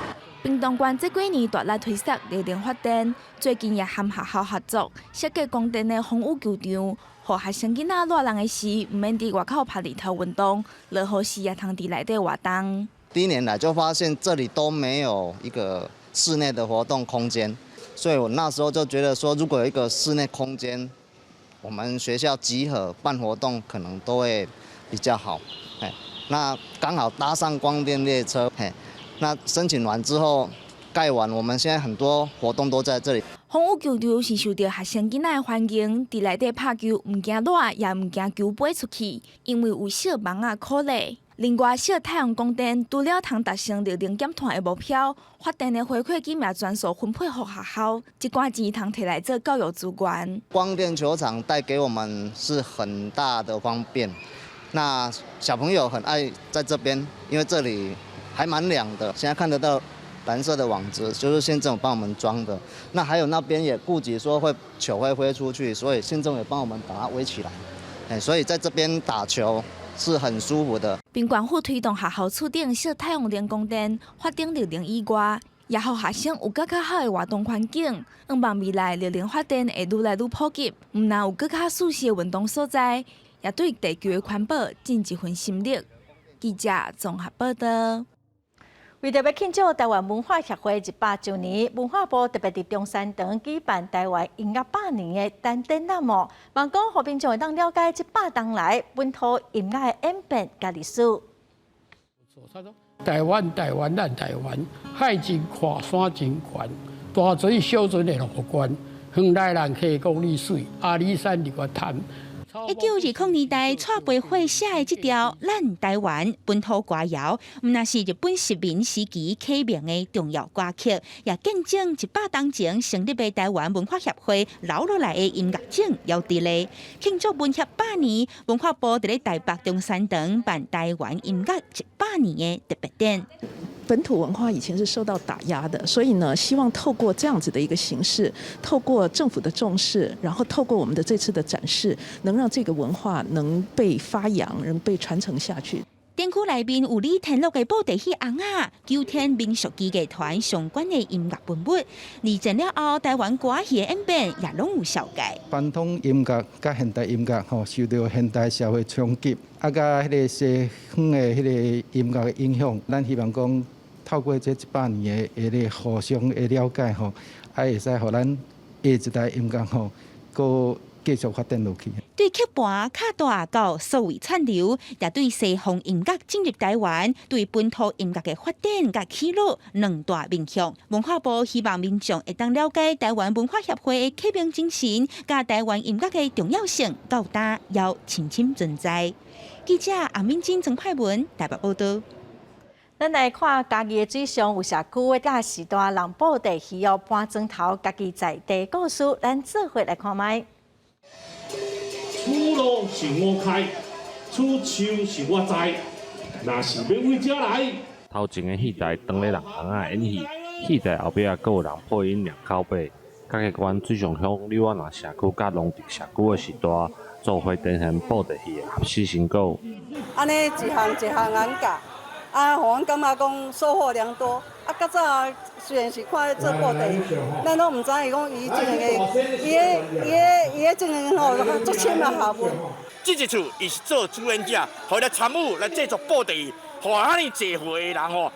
屏東縣這幾年大力推捒綠能發電，最近也和學校合作設計光電的風雨球場，予學生囡仔熱人的時，毋免佇外口曬日頭運動，落雨時也通佇內底活動。第一年來就發現這裡都沒有一個室內的活動空間，所以我那時候就覺得說，如果有一個室內空間，我們學校集合辦活動可能都會比較好。那剛好搭上光電列車，那申請完之後蓋完，我們現在很多活動都在這裡。風雨球場是受著學生囡仔的歡迎，佇內底拍球毋驚熱，也毋驚球飛出去，因為有小網仔箍咧。另外，設太陽光電除了通達成綠能減碳的目標，發電的回饋金也全數分配予學校，這寡錢通提來做教育資源。光電球場帶給我們是很大的方便，那小朋友很愛在這邊，因為這裡還蠻涼的。現在看得到藍色的網子，就是縣政府幫我們裝的。那還有那邊也顧及說會球會飛出去，所以縣政府也幫我們把它圍起來。所以在這邊打球是很舒服的。並縣府推動學校厝頂設太陽能光電，發展綠能以外，也予學生有閣較好的活動環境。向望未來綠能發電會愈來愈普及，毋但有閣較舒適的運動所在，也對地球的環保盡一份心力。記者綜合報道。為著欲慶祝臺灣文化協會100週年，文化部特別佇中山堂舉辦臺灣音樂百年的單展覽哦，望講予民眾會當了解這百冬來本土音樂的演變佮歷史。臺灣，臺灣，咱臺灣，海真闊，山真懸，大船小船會落關，遠來人客講你媠，阿里山日月潭。 1920年代，蔡培火寫的這條《咱臺灣》本土歌謠，毋但是日本殖民時期啟明的重要歌曲，也見證100冬前成立的臺灣文化協會留落來的音樂種猶佇咧。慶祝文協百年，文化部佇咧台北中山堂辦臺灣音樂100年的特別展。本土文化以前是受到打壓的，所以呢，希望透過這樣子的一個形式，透過政府的重視，然後透過我們的這次的展示，能讓這個文化能被發揚，能被傳承下去。展區內面有李天祿的布袋戲尪仔，九天民俗技藝團相關的音樂文物，二戰了後，臺灣歌戲的演變也攏有紹介。傳統音樂佮現代音樂吼，受著現代社會衝擊，啊，佮彼个西方的彼个音樂的影響，咱希望講透過這100年的彼个互相的了解吼，啊，會使予咱下一代音樂吼，閣繼續發展落去。對曲盤卡帶到數位串流，也對西方音樂進入臺灣，對本土音樂的發展佮起落兩大面向。文化部希望民眾會當了解臺灣文化協會的啟明精神，佮臺灣音樂的重要性，到今猶深深存在。記者阿敏珍、曾派文台北報道。咱來看嘉義的水上有社區的時代人布袋戲哦，搬磚頭，家己在地故事，咱做伙來看覓。此路是我開，此樹是我栽，若是欲為遮來。頭前的戲台當咧人尪仔演戲，戲台後壁閣有人配音念口白。嘉義縣水上鄉柳仔林社區佮龍埕社區的時代，做伙呈現布袋戲的學習成果。按呢一項一項按教，啊，予阮感覺講收穫良多。啊，較早雖然是看咧做布袋戲，咱攏毋知影伊講伊這個伊的伊的伊的這個吼足深的學問。這一次伊是做主演者，予來參與來製作布袋戲，予遐爾濟歲的人吼，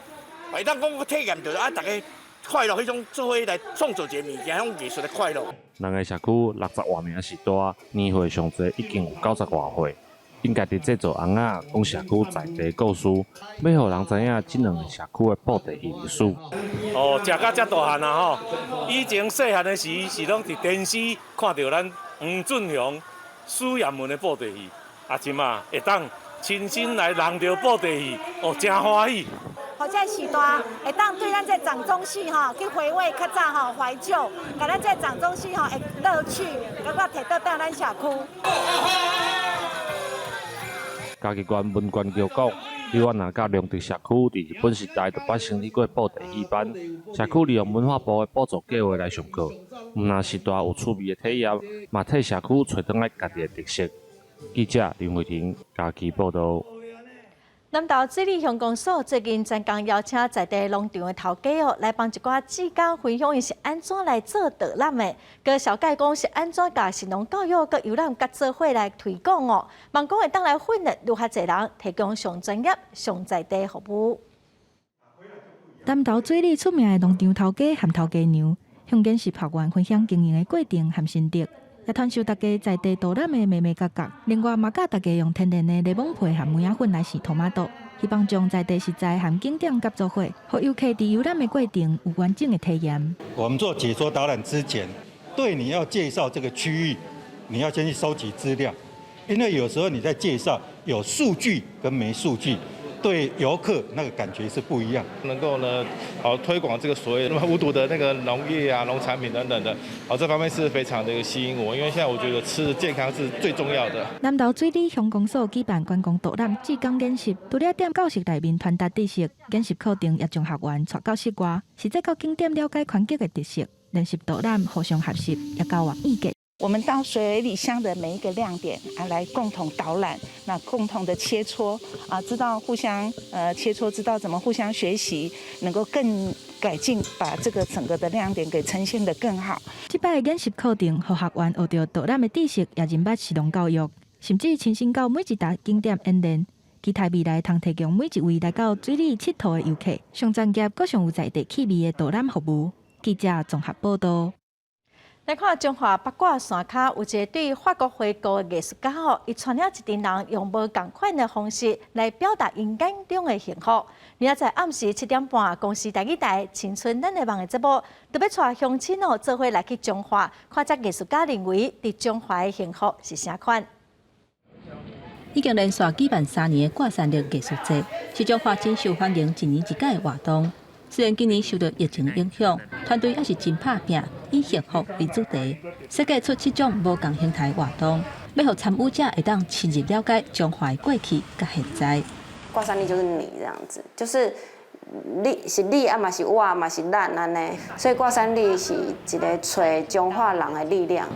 會當講體驗著啊，逐家快樂彼種做伙來創造一個物件，彼種藝術的快樂。兩个社區60外名序大，年歲上濟已經有90外歲。𪜶家己製作尪仔，講社區在地故事，欲予人知影這兩个社區的布袋戲歷史。哦，食甲遮大漢啊吼！以前細漢的時是攏佇電視看著咱黃俊雄、許艷文的布袋戲，啊，這馬會當親身來認著布袋戲，哦，誠歡喜。予這序大會當對咱這掌中戲吼去回味較早吼懷舊，共咱這掌中戲吼會樂趣，閣閣提倒轉咱社區。嘉義縣文管局講，柳仔林佮龍埕社區佇日本時代就捌成立過布袋戲班，社區利用文化部的補助計畫來上課，毋但序大有趣味的體驗，嘛替社區揣轉來家己的特色。記者林慧婷嘉義報導。南投水利鄉公所最近專工邀請在地農場的頭家哦，來幫一寡志工分享𪜶是按怎來做導覽的，閣紹介講是按怎共食農教育閣遊覽佮做伙來推廣哦，望講會當來訓練愈較濟人，提供上專業、上在地服務。南投水里出名的農場頭家和頭家娘，向見習學員分享經營的過程和心得。也傳授大家在地導覽的眉眉角角，另外嘛教大家用天然的檸檬皮和梅仔粉來糝塗馬豆，希望將在地食材和景點佮做伙，予遊客佇遊覽的過程有完整的體驗。我們做解說導覽之前，對你要介紹這個區域，你要先去收集資料，因為有時候你在介紹有數據跟沒數據，對遊客那個感覺是不一樣。能夠呢，好推廣這個所謂無毒的那個農業啊、農產品等等的，好這方面是非常的一個吸引我，因為現在我覺得吃健康是最重要的。南投水里鄉公所舉辦觀光導覽志工研習，除了踮教室內面傳達知識，研習課程也將學員帶到室外，實際到景點了解環境的特色，練習導覽，互相學習，也交換意見。我們到水里鄉的每一個亮點啊，來共同導覽，那共同的切磋啊，知道互相切磋，知道怎麼互相學習，能夠更改進，把這個整個的亮點給呈現得更好。這擺研習課程，予學員學著導覽的知識，也認捌食農教育，甚至親身到每一搭景點演練，期待未來通提供每一位來到水里𨑨迌的遊客，上專業、閣上有在地氣味的導覽服務。記者綜合報道。來看彰化八卦山跤有一个對法國回國的藝術家吼，伊帶領一群人用無仝款的方式來表達𪜶眼中的幸福。明仔載暗時7點半，公視台語台《青春咱的夢》的節目，特別帶鄉親哦，做伙來去彰化，看這藝術家認為佇彰化的幸福是啥款。已經連續舉辦3年的掛山力藝術節，是彰化真受歡迎一年一屆的活動。雖然今年受到疫情影響，團隊猶是真拍拚，以幸福為主題，設計出七種無仝形態活動，欲予參與者會當深入了解彰化的過去佮現在。掛山力就是你這樣子，就是你是你啊嘛是我嘛是咱按呢，所以掛山力是一个揣彰化人的力量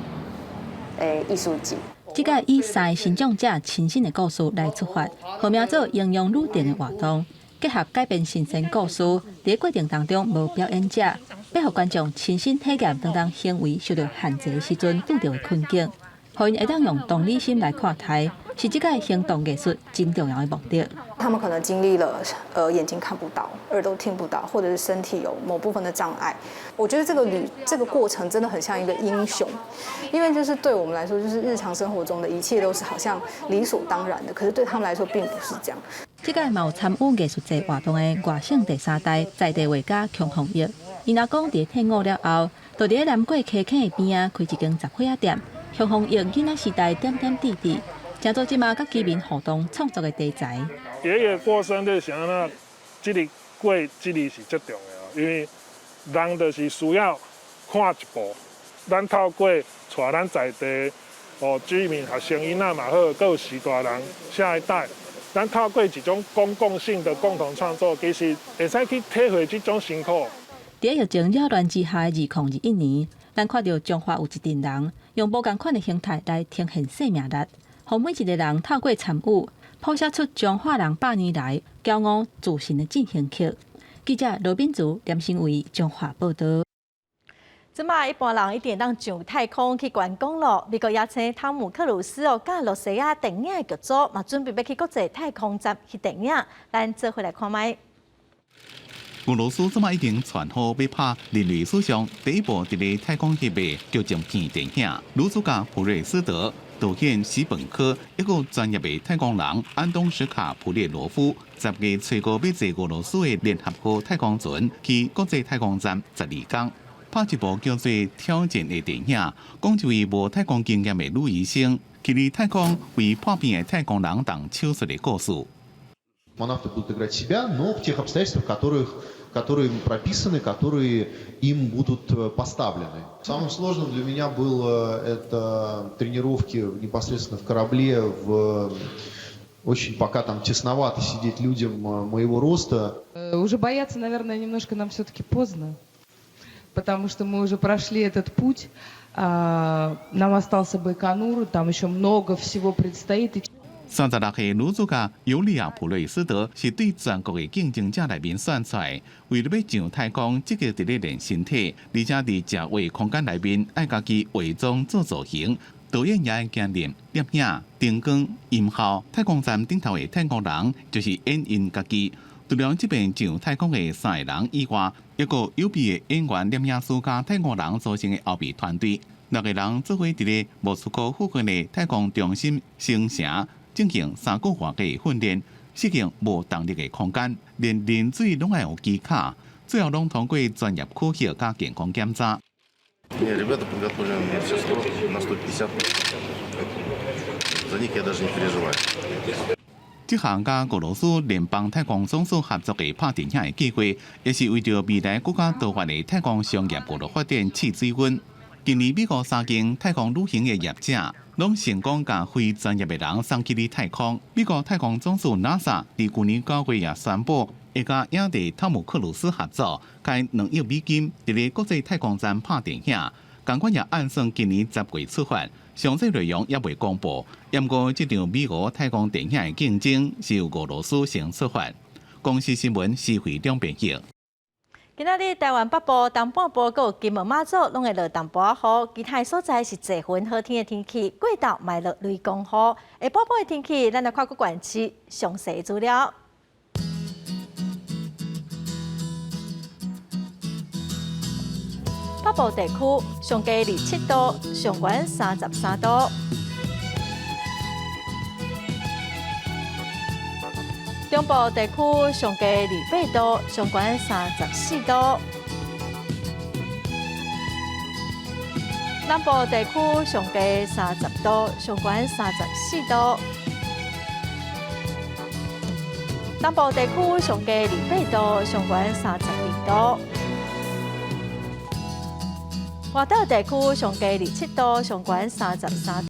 的藝術節。這屆以三个身障者親身的故事來出發，號名做英雄旅程的活動。結合改編神仙故事，佇過程當中無表演者，欲予觀眾親身體驗當當行為受到限制的時陣拄著的困境，予𪜶會當用同理心來看待，是這個行動藝術真重要的目的。他們可能經歷了，眼睛看不到，耳朵聽不到，或者是身體有某部分的障礙。我覺得這個過程真的很像一個英雄，因為就是對我們來說，就是日常生活中的一切都是好像理所當然的，可是對他們來說並不是這樣。這屆嘛有參與藝術節活動的外省第三代在地畫家孔鳳玉，伊若講佇退伍了後，就佇南過溪墾的邊仔開一間雜貨仔店，向鳳玉囡仔時代點點滴滴，成做這馬佮居民互動創作的題材。爺爺過身就是按怎，這个過這个是最重要，因為人就是需要看一步，咱透過帶咱在地哦居民、學生囡仔嘛好，閣有序大人下一代。咱透過一種公共性的共同創作，其實會使去體會這種辛苦。佇疫情擾亂之下的2021年，咱看著彰化有一陣人用無仝款的形態來呈現生命力，予每一个人透過參與，譜寫出彰化人百年來驕傲自信的進行曲。記者羅敏竹、連新偉彰化報導。這馬一般人一定會當上太空去觀光囉。美國野星湯姆克魯斯哦，佮露西亞電影的劇組嘛，準備欲去國際太空站翕電影。咱做伙來看覓。俄羅斯這馬已經傳好欲拍人類史上第一部佇咧太空翕的劇情片電影。女主角普瑞斯德、導演史本科，一個專業的太空人安東史卡普列羅夫，10月初五欲坐俄羅斯的聯合號太空船去國際太空站12工。拍一部叫做《挑戰》的電影，講一位無太空經驗的女醫生，去佇太空為破病的太空人動手術的故事。 Космонавты будут играть себя, но в тех обстоятельствах, которые им прописаны, которые им будут поставлены. Самым сложным для меня было это тренировки непосредственно в корабле, в очень пока там тесновато сидеть людям моего роста. Уже бояться, наверное, немножко нам все-таки поздно, потому что мы уже прошли этот путь. Нам остался Байконур, там еще много всего предстоит. 36歲女主角尤利亞普瑞斯德是對全國的競爭者內面選出來，為著欲上太空，積極佇咧練身體，而且佇食話空間內面愛家己化妝做造型，導演也愛兼任攝影、燈光、音效。太空站頂頭的太空人就是演𪜶家己。除了這遍上太空的三个人以外，一個有備的演員、攝影師佮太空人組成的後備團隊，六个人做伙佇咧莫斯科附近的太空中心星城進行3個月的訓練，適應無重力的空間，連啉水攏愛有技巧，最後攏通過專業考核佮健康檢查。 Ребята подготовлены на все 100, на 150. За них я даже не переживаю. 這項佮俄羅斯聯邦太空總署合作的拍電影的計劃，也是為著未來閣較多元的太空商業娛樂發展試水溫。近年美國三間太空旅行的業者，攏成功共非專業的人送去佇太空。美國太空總署 NASA 佇舊年9月也宣布，會佮影帝湯姆克魯斯合作，開2億美金佇咧國際太空站拍電影。仝款也按算今年10月出發，詳細內容猶未公布。毋過，這場美俄太空電影的競爭是由俄羅斯先出發。公視新聞施惠兩編譯。今仔日台灣北部、東半部閣有金門馬祖攏會落淡薄仔雨，其他所在是濟雲好天的天氣，過晝嘛會落雷公雨。下晡晡的天氣，咱來看各縣市詳細資料。北部地區上低27度，上懸33度。中部地區上低28度，上懸34度。南部地區上低30度，上懸34度。東部地區上低28度，上懸32度。外島地區上低27度，上懸33。